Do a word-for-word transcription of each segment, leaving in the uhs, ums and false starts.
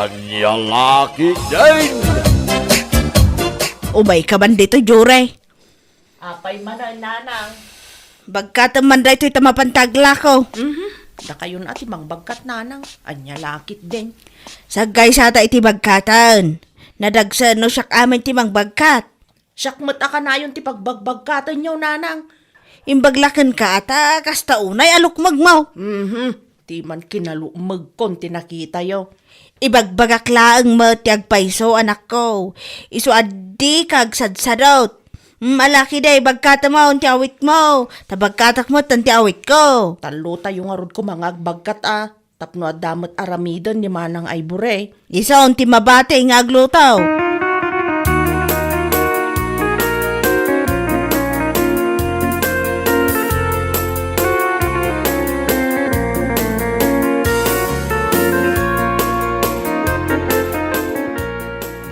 Ania la ketdin? Umayka man ditoy, Jure. Apay manen, nanang? Bagkatem man daytoy ta mapanta aglako. Mhm. Dakayon a ti mangbagkat, nanang. Ania la ketdin? Saggaysata iti bagkaten. Nadagsen no siak amin ti mangbagkat. Siak met a kanayon ti pagbagbagkatenyo, nanang. Imbag la kenka ta kasta unay a lukmegmo. Mhm. Ti man kinalukmegkon ti nakitayo. Ibagbagak laeng met ti agpayso, anakko. Isu a dika agsadsadot. Mm, ala ketdi, bagkatemon ti awitmo. Ta bagkatak met ti awitko. Tallotayo ngarud koma nga agbagkat a. Tapno adda met aramiden ni Manang Ivory. Isu ti mabati nga agluto.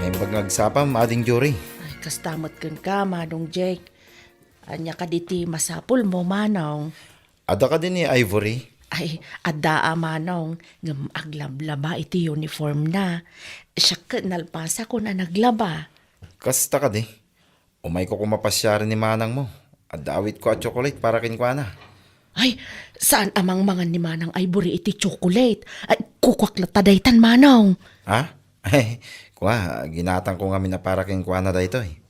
Naimbag nga agsapam, Ading Juri. Ay, kasta met kenka, Manong Jake. Ania kadi ti masapulmo, Manong? Adda kadi ni Ivory? Ay, adda a, Manong, ngem aglablaba iti uniformna. Siak ket nalpasakon a naglaba. Kasta kadi? Umayko koma pasiaren ni manangmo. Adda awitko a chocolate para kenkuana. Ay, saan a mangmangan ni Manang Ivory iti chocolate? Ay, kukuak latta daytan, Manong. Ha? Ay, kua, ginatangko ngamin a para kenkuana daytoy.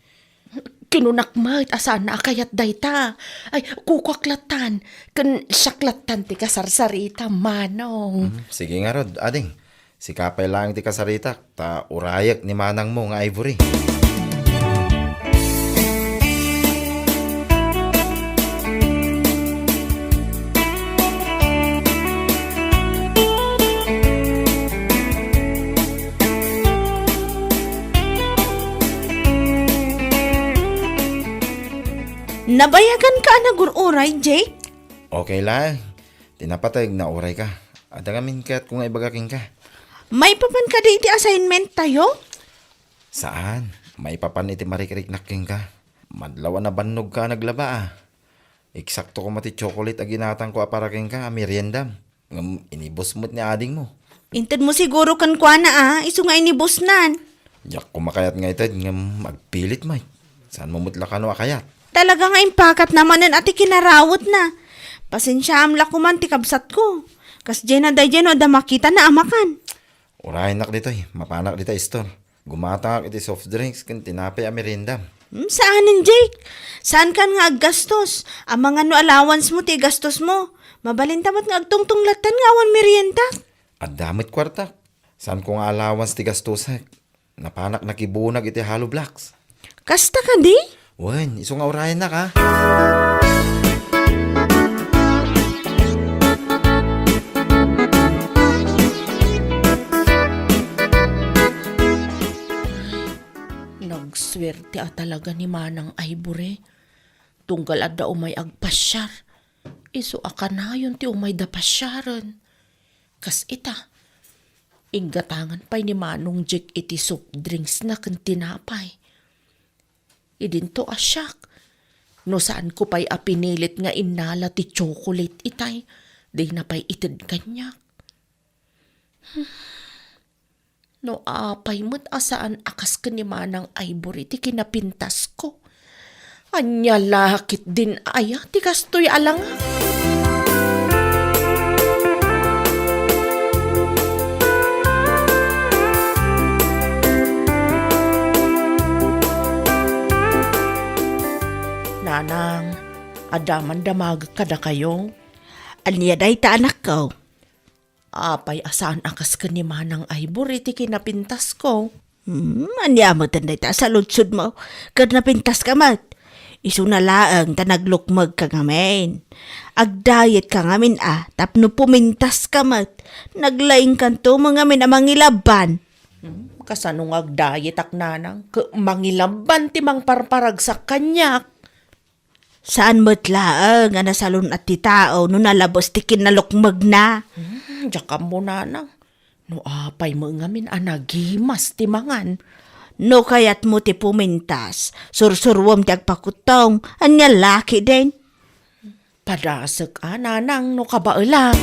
Kinunak met a saanna a kayat dayta. Ay, kukuak lattan. Ken siak lattan ti kasarsarita, Manong. Hmm, sige ngarud, ading. Sika pay laeng ti kasaritak, ta urayek ni manangmo nga Ivory. Nabayaganka a nagur-uray, Jake? Okay laeng. Ti napateg, naurayka. Adda ngamin kayatko nga ibaga kenka. Maipapan kadi iti assignment tayo? Saan. Maipapan iti marikriknak kenka. Madlaw a nabannogka a naglaba, a. Eksakto koma ti chocolate a ginatangko a para kenka a meriendam. Ngem inibus met ni adingmo. Intedmo siguro kenkuana a, isu nga inibusnan. Diak koma kayat nga ited ngem agpilit met. Saanmo met la kano a kayat? Talaga nga impakatna manen a ti kinarawetna. Pasensiaam la koman ti kabsatko. Kasdiay na daydiay no adda makitana a makan. Urayennak ditoy, mapanak dita store. Gumatangak iti soft drinks ken tinapay a meriendam. Hmm, saanen, Jake. Saankan nga aggastos. Amangan no allowance mo ti igastos mo. Mabalinta met nga agtungtong lattan nga awan merienda. Adda met kuartak. Saanko nga allowance ti gastusek. Napanak nakibunag iti hollow blocks. Kasta kadi? Wen, isu nga urayennak, a. Nagsuerte a talaga ni Manang Ivory. Tunggal adda umay agpasiar. Isu a kanayon ti umayda pasiaren. Kas ita, inggatangan pay ni Manong Jake iti soft drinksna ken tinapay. Idinto a siak, no saanko pay a pinilit nga innala ti chocolate itay, dina pay ited kaniak. No apay met a saan a kas ken ni Manang Ivory ti kinapintasko. Ania la ketdin aya ti kastoy a langak? Nanang, adda man damagek kadakayo? Ania dayta, anakko? Apay a saan a kas ken ni Manang Ivory ti kinapintasko? Hmm, ania met dayta a saludsodmo? Ket napintaska met. Isuna laeng ta naglukmegka ngamin. Agdayetka ngamin a, tapno pumintaska met. Naglaingkanto mo ngamin a mangilabban. Hmm, kasano nga agdayetak, nanang? Ket mangilabban ti mangparparagsak kaniak. Saan met laeng a nasalun-at ti tao no nalabes ti kinalukmegna. Hmm, diak ammo, nanang. No apay met ngamin a nagimas ti mangan. No kayatmo ti pumintas, sursuruem ti agpakuttong, ania la ketdin? Padasek a, nanang, no kabaelak.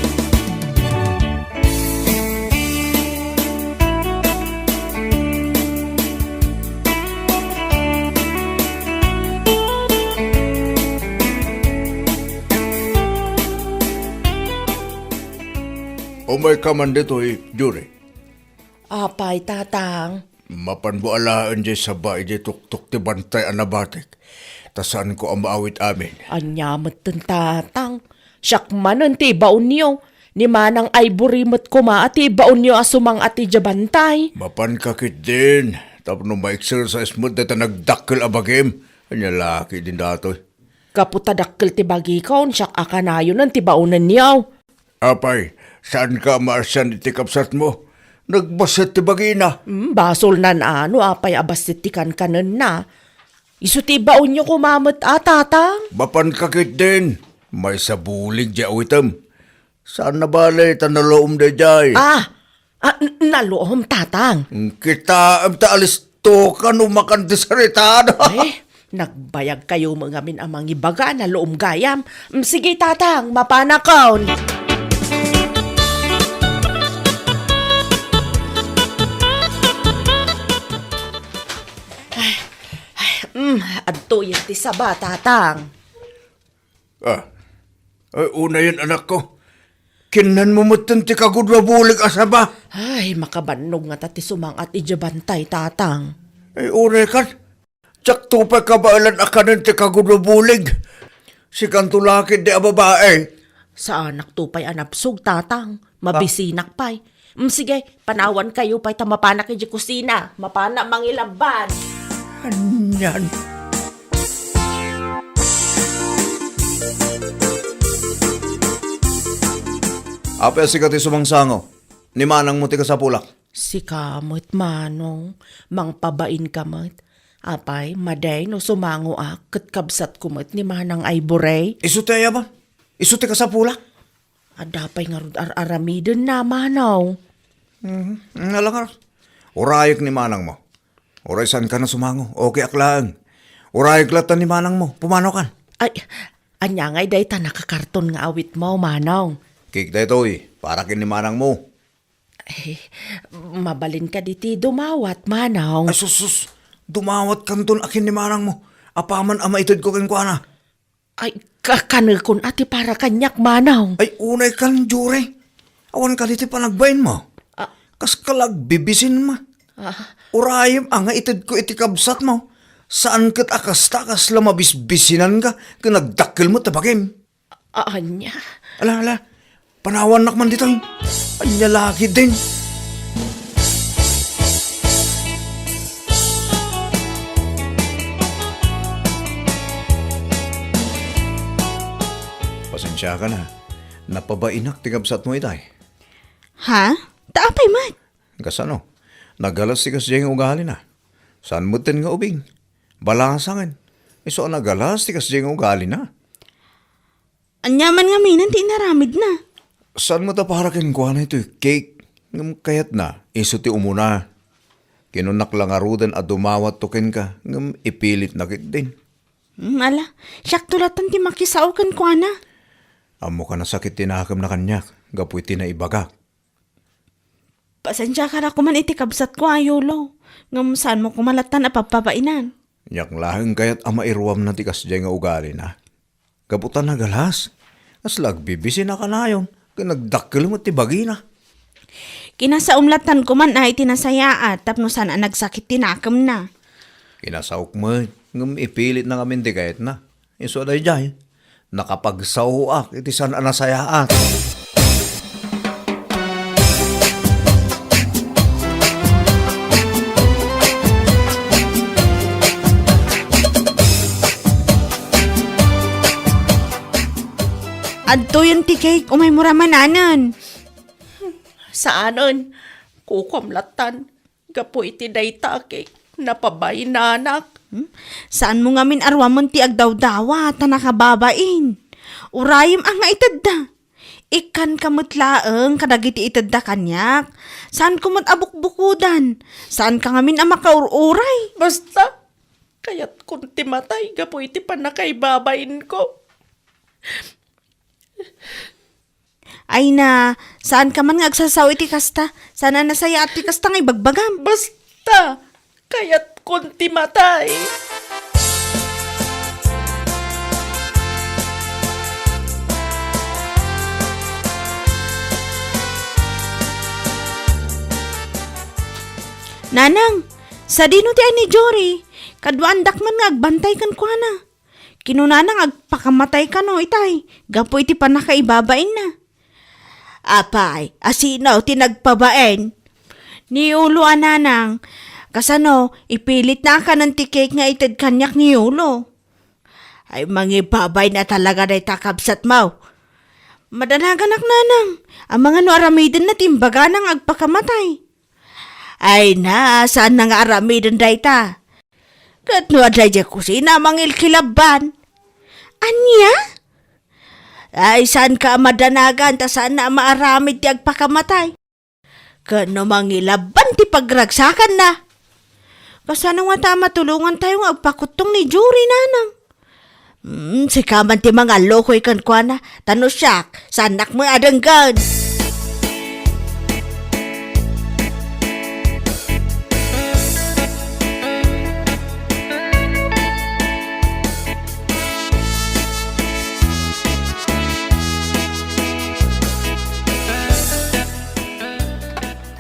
Umayka man ditoy, Juri. Apay, Tatang? Mapanmo alaen diay saba idiay tuktok ti bantay a nabatek, ta saanko a maawit amin. Ania metten, Tatang? Siak manen ti ibaonyo. Ni Manang Ivory met koma a ti ibaonyo a sumang-at idiay bantay. Mapanka ketdin, tapno ma-exercise met dayta nagdakkel a bagim. Ania la ketdin datoy? Gapu ta dakkel ti bagikon, siak a kanayonen ti baonenyo. Apay, saanka a maarsian iti kabsatmo? Nagbassit ti bagina. Hmm, basolnan a no apay a bassit ti kankanenna. Isu ti baonyo koma met a, Tatang. Mapanka ketdin, maysa bulig diay awitem. Saan na bale ta naloom daydiay. Ah, ah, n-, naloom, Tatang. Kitaem ta alistoka no makan ti saritada. Eh, nagbayagkayo met ngamin a mangibaga, naloom gayam. Mm, sige, Tatang, mapanakon. Ay, ay, mm, adtoyen ti saba, Tatang. Ah, ay, unayen, anakko. Kinnanmo metten ti kagudua bulig a saba. Ay, makabannog ngata ti sumang-at idiay bantay, Tatang. Ay, uray kan. Diakto pay kabaelan a kanen ti kagudua bulig. Sikanto la ketdi a babai. Saanakto pay a nabsog, Tatang. Mabisinak pay. Mm, sige, panawankayo pay ta mapanak idiay kusina. Mapanak mangilaban. Anian? Apay a sika ti sumangsango? Ni manangmo ti kasapulak. Sika met, Manong, mangpabainka met. Apay, madi no sumangoak ket kabsatko met ni Manang Ivory? Isu ti ayabam? Isu ti kasapulak? Adda pay ngarud ar-aramidenna, Manong. Mhm. Ala ngarud. Urayek ni manangmo. Uray saankan a sumango, okeyak laeng. Urayek latta ni manangmo, pumanokan. Ay, ania ngay dayta nakakarton nga awitmo, Manong? Cake daytoy, para ken ni manangmo. Eh, mabalin kadi ti dumawat, Manong? Ay, sus, sus. Dumawatkanton a ken ni manangmo. Apaman a maitedko kenkuana. Ay, ka-, kanekon a ti para kaniak, Manong. Ay, unay kan, Jure. Awan kadi ti panagbainmo. Ah. Kas ka la agbibisin met. Ah. Urayem a nga itedko iti kabsatmo. Saan ket a kasta, kasla mabisbisinanka ken nagdakkel met ti bagim. A-, ania? Ala, ala. Panawannak man ditoy. Ania la ketdin? Pasensiakan a. Napabainak ti kabsatmo itay. Ha? Ta apay met? Kasano? Nagalas ti kasdiay nga ugalina. Saan metten nga ubing? Balasangen. Isu a nagalas ti kasdiay nga ugalina. Ania man ngaminen ti inaramidna? Saan met a para kenkuana itoy cake? Ngem kayatna, isu ti umuna. Kinunnak la ngaruden a dumawatto kenka, ngem ipilitna ketdin. Hmm, ala, siakto latta ti makisao kenkuana. Ammoka a sakit ti nakemna kaniak, gapu iti naibagak. Pasensiaka la koman iti kabsatko a Yolo, ngem saanmo koma lattan a pabpabainan. Diak laeng kayat a mairuamna ti kasdiay nga ugalina. Gapu ta nagalas, kasla agbibisin a kanayon, ken nagdakkel met ti bagina. Kinasaom lattan koman a iti nasayaat tapno saan a nagsakit ti nakemna. Kinasaok met, ngem ipilitna ngamin ti kayatna. Isu a daydiay, nakapagsaoak iti saan a nasayaat. Adtoyen ti cake, umaymo ra mananen. Saanen, kukuam lattan. Gapu iti dayta a cake, napabainanak. Hmm? Saanmo ngamin a ruamen ti agdawdawa ta nakababain. Urayem a nga itedda. Ikkanka met laeng kadagiti itedda kaniak. Saanko met a bukbukodan. Saanka ngamin a makaur-uray. Basta, kayatkon ti matay gapu iti pannakaibabainko. Ay na, saanka man nga agsasao iti kasta. Saan a nasayaat ti kasta nga ibagbagam. Basta, kayatkon ti matay. Nanang, sadino ti ay ni Jory? Kaduaandak man nga agbantay kenkuana. Kinunana nga agpakamatay kano itay, gapu iti pannakaibabainna. Apay, asino ti nagpabain? Ni Yulo a nanang, kasano, ipilitna a kanen ti cake nga ited kaniak ni Yulo. Ay, mangibabain a talaga dayta kabsatmo. Madanaganak nanang, amangan no aramidenna ti imbagana nga agpakamatay. Ay na, saanna nga aramiden dayta? Ket no adda idiay kusina, mangilkilabban. Ania? Ay, saanka a madanagan ta saanna a maaramid ti agpakamatay. Ket no mangilabban ti pagragsakanna. Kasano ngata a matulongantayo nga agpakuttong ni Jory, nanang? Hmm, sika man ti mangallukoy kenkuana, ta no siak, saannak met a denggen.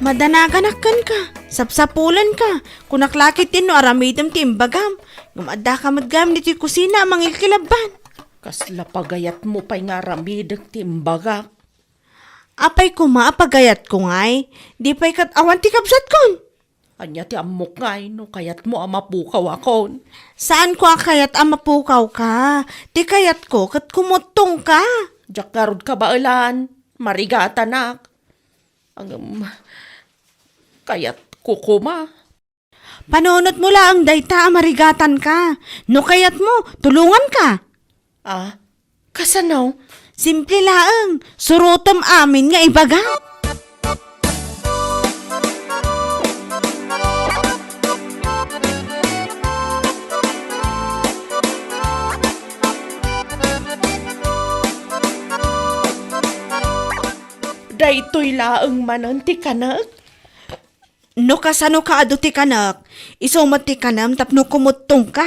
Madanaganak kenka, sapsapulenka, kunak la ketdin no aramidem ti imbagam, ngem addaka met gayam ditoy kusina a mangilkilabban. Kasla pagayatmo pay nga aramidek ti imbagak. Apay koma a pagayatko ngay, di pay ket awan ti kabsatkon. Ania ti ammok ngay no kayatmo a mapukawakon? Saanko a kayat a mapukawka. Ti kayatko ket kumuttongka. Diak ngarud kabaelan, marigatanak. Ngem, kayatko koma. Panunotmo laeng dayta a marigatanka. No kayatmo, tulonganka. Ah, kasano? Simple laeng, surotem amin nga ibaga. Daytoy laeng manen ti kanek? No kasanoka adu ti kanek, isu met ti kanem tapno kumuttongka.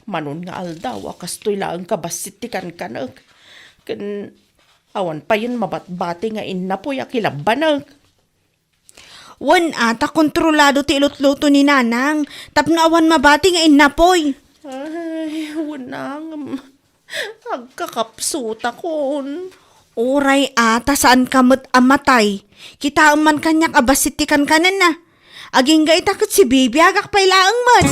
Manon nga aldaw a kastoy laeng kabassit ti kankanek. Ken awan payen mabatbati nga innapoy a kilabbanek. Wen a, ta kontrolado ti ilutluto ni Nanang tapno awan mabati nga innapoy. Ay, wen a, ngem agkakapsutakon. Uray a, ta saanka met a matay. Kitaem man kaniak a bassit ti kankanenna. Agingga ita ket sibibiagak pay laeng met.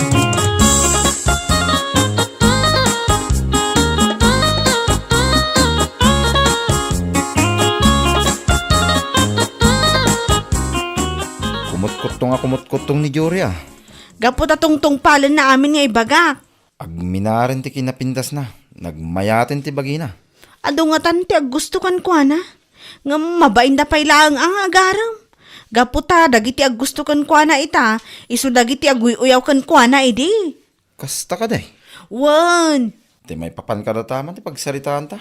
Kumutkuttong a kumutkuttong ni Jory, a. Gapu ta tungtungpalenna amin nga ibagak. Agminaren ti kinapindasna, nagmayaten ti bagina. Adu ngatan ti aggusto kenkuana, ngem mabainda pay laeng a nga agarem. Gapu ta dagiti aggusto kenkuana ita, isu dagiti aguy-uyaw kenkuana idi. Kasta kadi? Wen. Ti maipapan kadataman ti pagsaritaanta.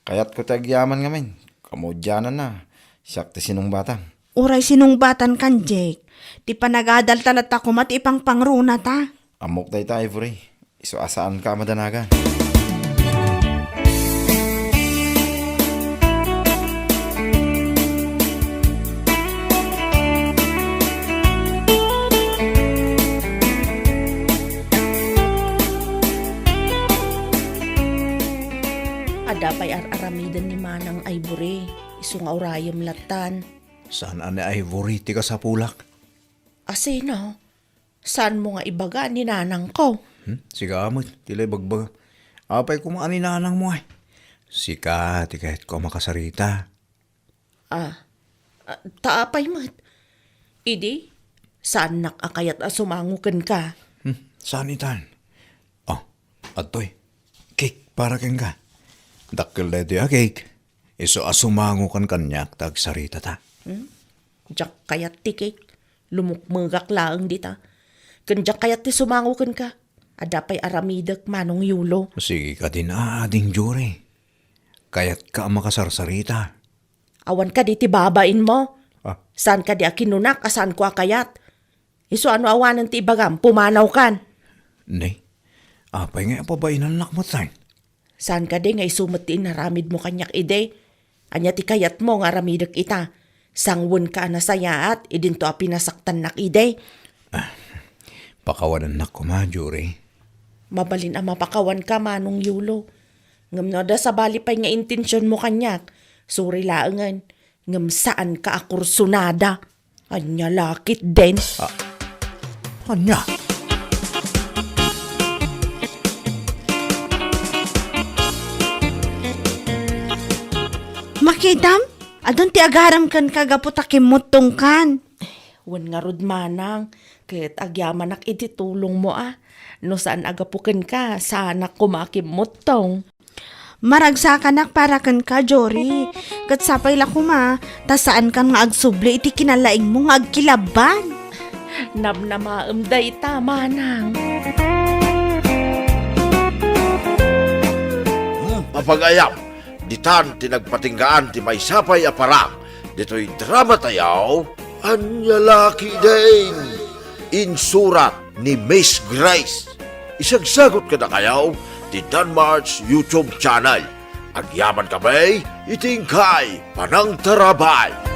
Kayatko ti agyaman ngamin. Kamudiananna, siak ti sinungbatam. Uray sinungbatankan, Jake. Ti panagadalta latta koma ti ipangpangrunata. Ammok dayta, Ivory. Isu a saanka a madanagan. Adda pay ar-aramiden ni Manang Ivory, isu nga urayem lattan. Saan a ni Ivory ti kasapulak? Asino? Saanmo nga ibaga ni nanangko? Hmm? Sika met ti la ibagbaga. Apay koma a ni nanangmo ay? Sika ti kayatko a makasarita. Ah, ah, ta apay met? Idi, saannak a kayat a sumango kenka. Hmm, saan itan? Oh, adtoy. Cake para kenka. Dakkel daytoy a cake. Isu a sumango kan kaniak ta agsaritata. Hmm? Diak kayat ti cake. Lumukmegak laeng dita. Ken diak kayat ti sumango kenka. Adda pay aramidek, Manong Yulo. Sige kadin, a, Ading Jory. Kayatka a makasarsarita. Awan kadi ti babainmo? Ah. Saan kadi a kinunak a saanko a kayat? Isu a no awanen ti ibagam, pumanawkan. Nay, apay nga apabainannak met, ay? Saan kadi nga isu met ti inaramidmo kaniak idi? Ania ti kayatmo nga aramidek ita? Sangwenka a nasayaat idinto a pinasaktannak idi. Pakawanennak koma, Jory. Mabalin a mapakawanka, Manong Yolo. Ngem no adda sabali pay nga intensionmo kaniak, sorry laengen, ngem saanka a kursunada. Ania la ketdin? Ah, ania? Makitam? Adun ti agaram kenka gapu ta kimmuttongkan. Wen ngarud, manang, ket agyamanak iti tulongmo a. No saan a gapu kenka, saanak koma a kimmuttong. Maragsakanak para kenka, Jory. Ket sapay la koma, ta saankan nga agsubli iti kinalaingmo nga agkilabban. Namnamaem dayta, manang. Hmm, apagayam, ditan ti nagpatinggaan ti maysa pay a parang ditoy drama tayo, Ania la ketdin? Insurat ni Miss Grace. Isagsagut kadakayo ti Danmar's YouTube channel. Agyaman kami iti inkay panangtarabay.